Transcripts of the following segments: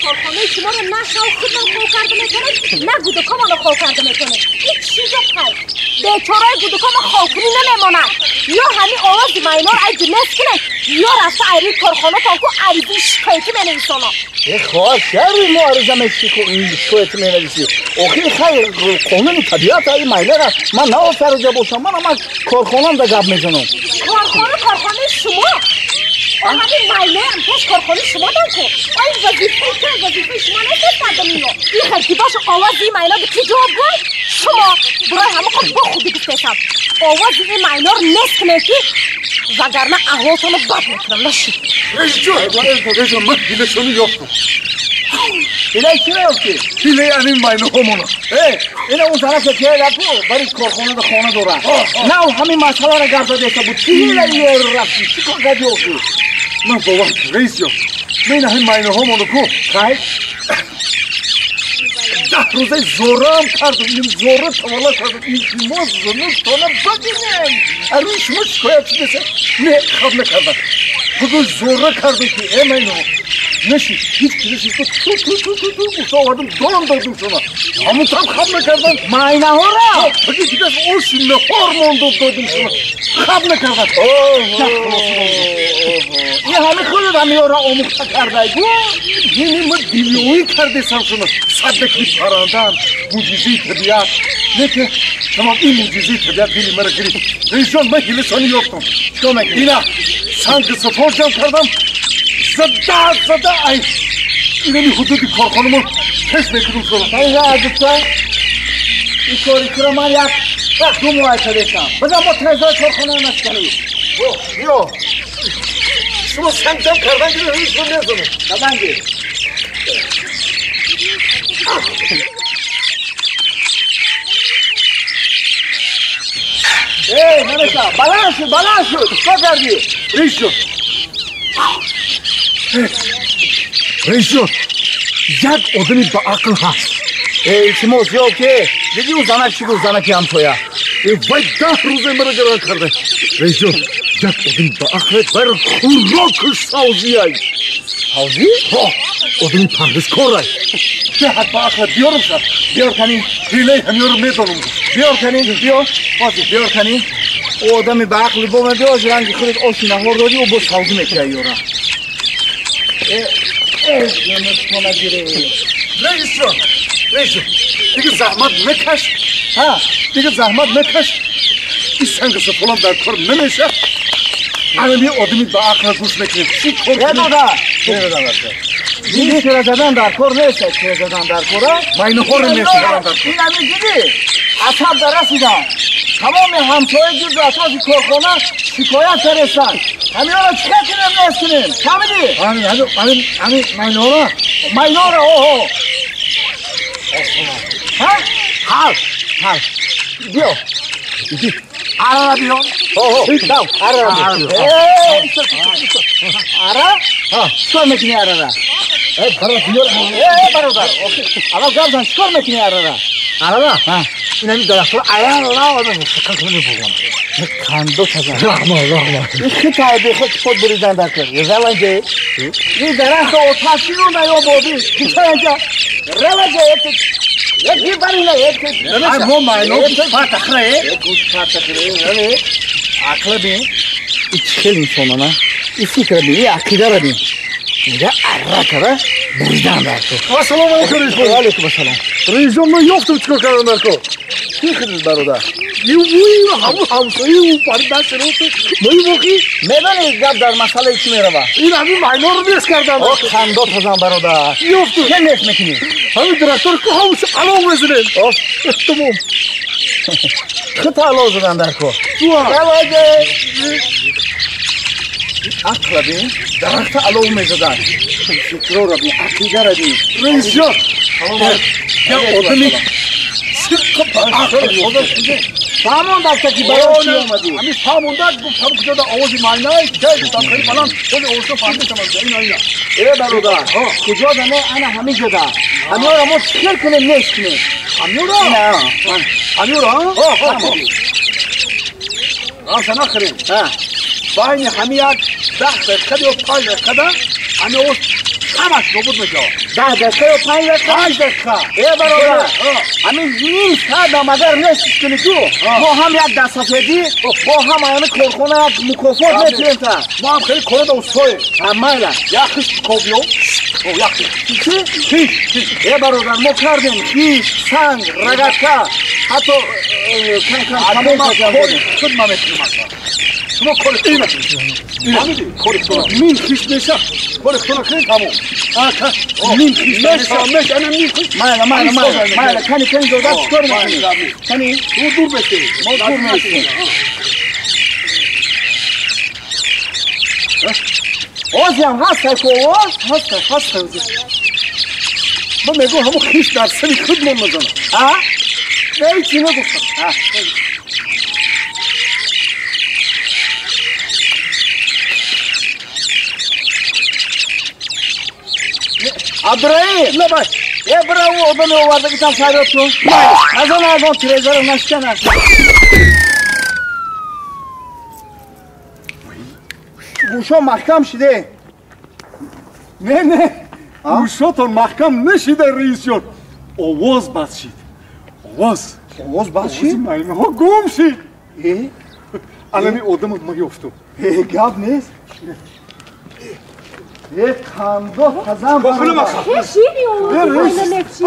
корхонаи шуморо на шав худмон хов карда метавонем, на гудукомонро хов карда метавонем. Ин чизо хай? Бечораи гудукомо ховкунӣ намемонад. Ё ҳамин овози майнор айҷи нест кунед, ё рафта айрии корхонатон ку аризаи шикоятӣ менависонам. Э хоҳар, чаро мо ариза шикоятӣ менависӣ? Охир хайр, қонуни табиат ай майнара ман наофарида бошам, манам аз корхонам да гап мезанам. Корхона корхонаи шумо? Ҳамин майнаам пеш корхонаи шумо дан ку. Ай вазифаи ту, вазифаи шумо нест кардам ино. Ин хел ки боша овози ин майна ки ҷавоб гӯй? Шумо барои ҳама хоб бо худи гуфтесам. Овози ин майнаро нест кунед ки вагарна аҳволтонро бад мекунам. Нашид. Рейсҷон, ман ҳилашони ёфтам. Ҳилаи чиро ёфтӣ? Ҳилаи ҳамин майнаҳомона. Э, ина он занаке ки ку бари корхонада хона дорад. На ҳамин масъаларо гап задеса буд. Чӣ ҳилаи рафтӣ? Чӣ кор кардӣ охир? Ман бовар рейсҷон, ман ҳамин майнаҳомоно ку хай 10 рӯзаи зорам кардам, ин зора тавалла кардам, илтимос зунустона бигирем. Арӯи шумо шикоят шудеса не хаб накардам. Бугӯ зора кардам ки э майнаҳо нашид, ҳеҷ ки нашид, ту ту ту ту ту гуфта овардам, дорам додум шумо. Ҳамон там хаб накардам. Майнаҳоро? Бугӯ дигар оши наҳор мондо додум шумо. Хаб накардам. Ин ҳами худат ҳамиёро омӯхта кардай гу? Ини ма дилёӣ кардесам шумо. Саддаки парандаам, мӯъҷизаи табиат. Лекин тамом ин мӯъҷизаи табиат дили маро гирифт. Рейсҷон, ман ҳилашони ёфтам. Чикор мекунӣ? Ина санги сафор ҷамъ кардам, зада зада ай инами ҳудуди корхонамон пеш мекунам шумо. Ай ин кори туро ман як ду моҳ кардесам. Бизан мо трезори корхонаро нашканӣ. Биё. Шумо санг ҷамъ кардан гирифт, ҳамин шумо мезанам. Задан гир. Эй, намеша, баланд шуд, баланд шуд. Чикор кардӣ? Рейсҷон. Рейсҷон, як одами ба ақл ҳаст. Эй, илтимос, ё ке? Диди ӯ занак чӣ гуфт, занаки ҳамсоя? Э, вай 10 рӯза маро гарон карда. Рейсҷон, як одами ба ақл бар хӯрокаш савзиай. Савзӣ? Ҳо, одами парҳезкорай. Беҳад ба ақл биёрам ша. Биёр кани. Ҳилаи ҳамёро медонам. Биёр кани, биёр. Ҳозир. Биёр кани. Ӯ одами ба ақли бо ман биёр, ранги худат оши наҳор додӣ, ӯ боз савзӣ мекунад ёра. Э, э, ҷонатона гире. Рейсҷон, рейсҷон, дига заҳмат накаш. Ҳа, дига заҳмат накаш. Ин санги сафолам дар кор намеша. Ҳамин одами ба ақл гӯш мекунем. Чӣ кор кунем? Ин чира задан дар кор нест, чира задан дар кор аст. Майнаҳоро мешавам дар кор. Ин ҳамин дидӣ? Асаб дар расидам. Тамоми ҳамсоя гирду атрофи корхона шикоят кардестанд. Ҳаминҳоро чӣ кор кунем, нест кунем? Фаҳмидӣ? Ҳамин, ҳамин, ҳамин майнаҳоро? Майнаҳоро, оҳо. Ҳа? Ҳал, ҳал. Биё. Арара биё. Оҳо, дав, арара биё. Э, ара? Чикор мекунӣ арара? Э, бародар, биёр. Э, бародар, аввал гап зан, чикор мекунӣ арара? Арара? Ин ҳамин дарахтро арара одам шакал кунам мебурам. Қандо тазан. Раҳмат, раҳмат. Ин хитай бехуд худ буридан дар кор. Раванҷе. Ин дарахтро оташину наёбодӣ. Кичаянҷа. Раванҷе, як барина, як. Ай мо майно фатахра, э? Фатахра, э. Ақла бин. Ин чӣ хел инсонана? Ин фикра бин, ин ақидаро бин. Мега арра кара буридан дар кор. Ассалому алайкум, рейсҷон. Ва алайкум ассалом. Рейсҷон, ман ёфтам чикор кардан дар кор. Чӣ хидмат, бародар? Ҳамун ҳамсояи ӯ пари даст рост. Мои воқӣ? Медонӣ гап дар масъалаи чӣ меравад? Ин ҳамин майнаро нест кардан. О, хандо тазан, бародар. Ёфтам. Чӣ нест мекунӣ? Ҳамин дарахтро ку ҳамуш алов мезанем. Тамом. Хита алов задан дар кор. Раваҷе. Ақла бин, дарахта алов мезадан. Фикрора бин, ақидара бин. Рейсҷон, як одами сирқа ба ақл Фаҳмондак ки барои чӣ омадӣ? Ҳамин фаҳмондак гуфт, ҳамин куҷода овози майнай, ҷай гуфтам хеле баланд, хеле овозро фаҳмидам аз ин ина. Э, бародар, куҷода не, ана ҳамин ҷода. Ҳаминро мо чӣ хел кунем, нест кунем? Ҳаминро? Ҳаминро? Раша нахӯрем. Байни ҳамин як 10 дақиқа ё 5 дақиқада ҳамин овоз ҳамаш нобуд мешавад. 10 дақиқа ё 5 дақиқа? 5 дақиқа. Э бародар, ҳамин ним соат ҳам агар нестиш кунӣ ту, мо ҳам як дастсафедӣ, бо ҳам ҳамин корхона як мукофот метиҳем та. Мо ҳам хеле кора да устоем. Ҳа, майла. Як хишт кобиём. Як хишт. Чӣ? Хишт, хишт. Э бародар, мо кардем хишт, санг, рагатка, ҳатто кам-кам тамом кардем. Худ ма метунем ака. Шумо кори худро накунед. Фаҳмидӣ? Кори худро. Ним хишт меша. Кори худро кунед тамом. Ака, ним хишт меша, меша, ана ним хишт. Майла, майла, майла, майла, кани, кани, додар чикор мекунӣ? Кани? Шумо дур бестед. Мо дур меистем. Озиам ҳаст ку овоз? Ҳаст, ҳаст. Ман мегӯям ҳамон хишт дар сари худмон мезанад. А? Не, ҳеҷ нагуфтам. Абдураим! Лабай! Э, бира ӯ одами овардагитам фарёд кун. Назан ягон тирезаро нашкана. Гӯшо маҳкам шиде. Не, не. Гӯшотон маҳкам нашида, раисҷон. Овоз бас шид. Овоз. Овоз бас шид? Майнаҳо гум шид. Э? Алами одама ма ёфтум. Э, гап нест. Э, қандо тазам.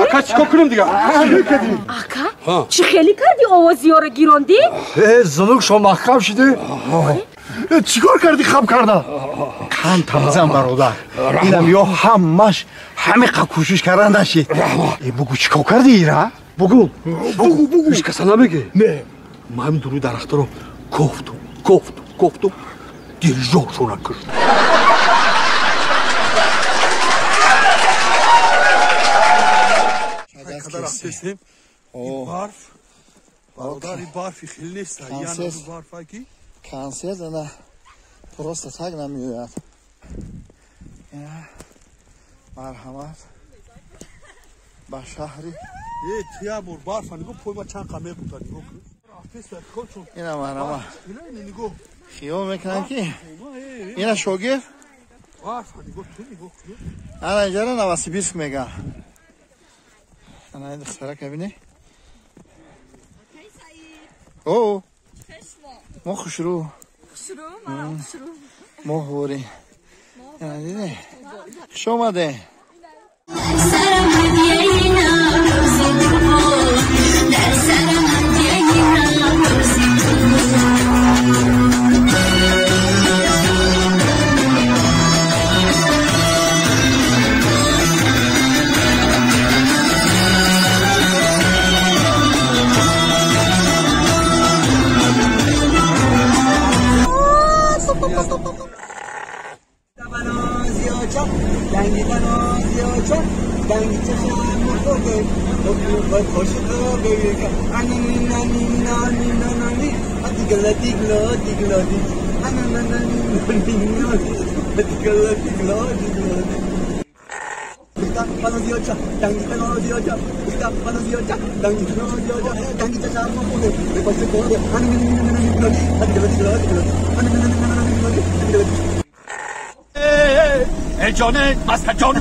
Ака, чикор кунем дигар? Ака, чӣ хеле кардӣ овозиёро гирондӣ? Э, зунук шо маҳкам шиди. Чикор кардӣ хам карда? Қанд тамзам бародар. Инам ё ҳамаш ҳамиқа кӯшиш кардан нашид. Э, бугу чикор кардӣ ира? Бугу, бугу, бугу. Ҳеҷ каса намеге. Не. Ман ҳамин дуруи дарахтаро кофтум, кофтум, кофтум, дирижоршона куштам. Ин барф, бародар, ин барфи хеле нест, яна барфа ки консерт ана просто так намеояд. Марҳамат ба шаҳри. Э, тия бор барфа нигоҳ, пой ма чанд қа мебута, нигоҳ кун. Ина марҳамат. Хиёл мекунам ки ина шогирд. Барфа нигоҳ, ту нигоҳ кун. Ана инҷаро Новосибирск мегӯянд. Ана ин духтара кабине. О, мо хушрӯ. Хушрӯ, манам хушрӯ. Мо ҳурӣ. Ана диде. Хуш омаде. Сарам ҳадияи Наврӯзи ту буд, дар сарам ҳадияи Наврӯзи ту буд. جانه مسکن جان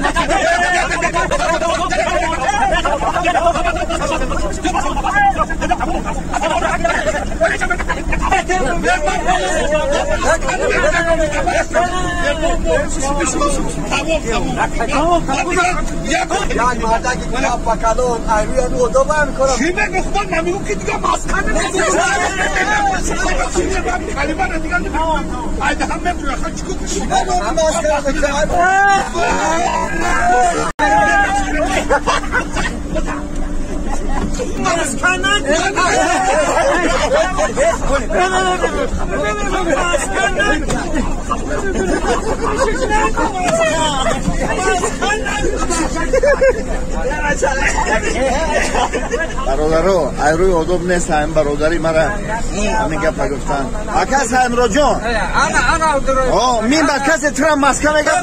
Бародаро, айрӯи одоб нест ҳамин бародари мара ҳамин гапа гуфтан. Ака Саимроҷон, мин ба касе тура маска мегӯяд.